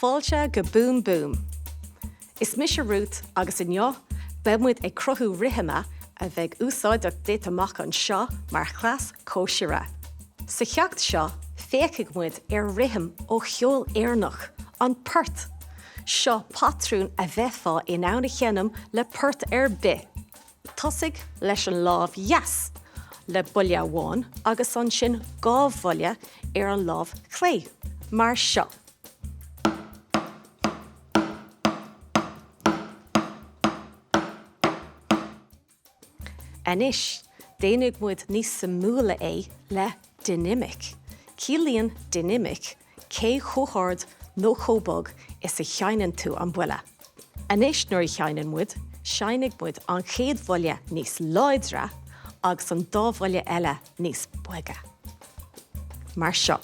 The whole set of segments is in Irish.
Fáilte go Boom Boom! Is mise Ruth agus inniu beidh muid ag cruthú rithime a bheidh úsáideach duit amach anseo mar chleas cóisire. Sa cheacht seo féachfaidh muid ar rithim ó cheol Éireannach, an port. Seo patrún a bheifeá in ann a sheinm le port ar bith. Tosaigh leis an lámh dheas le buille amháin agus ansin 2 bhuille ar an lámh chlé, mar seo. Anois, déanfaidh muid níos suimiúla é le dinimic. Ciallaíonn dinimic cé chomh hard nó chomh bog is a sheinneann tú an buille. Anois nuair a sheinneann muid, seinnfidh muid an chéad bhuille níos láidre agus an dá bhuille eile níos boige. Mar seo.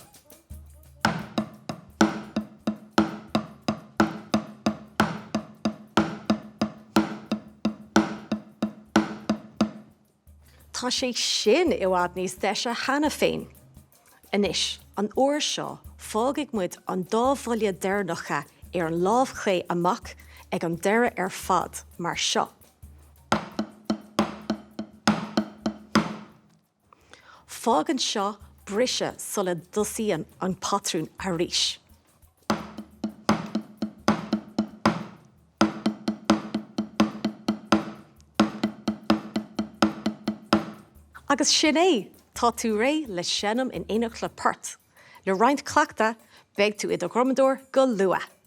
Tá sé sin i bhfad níos deise cheana féin! Anois, an uair seo, fágfaidh muid an dá bhuille deireanacha ar an lámh chlé amach ag an deireadh ar fad, mar seo. Fágann seo briseadh sula dtosaíonn an patrún arís. Agus sin é! Tá tú réidh le seinm in éineacht le port. Le roinnt cleachtaidh, beidh tú i do dhrumadóir go luath!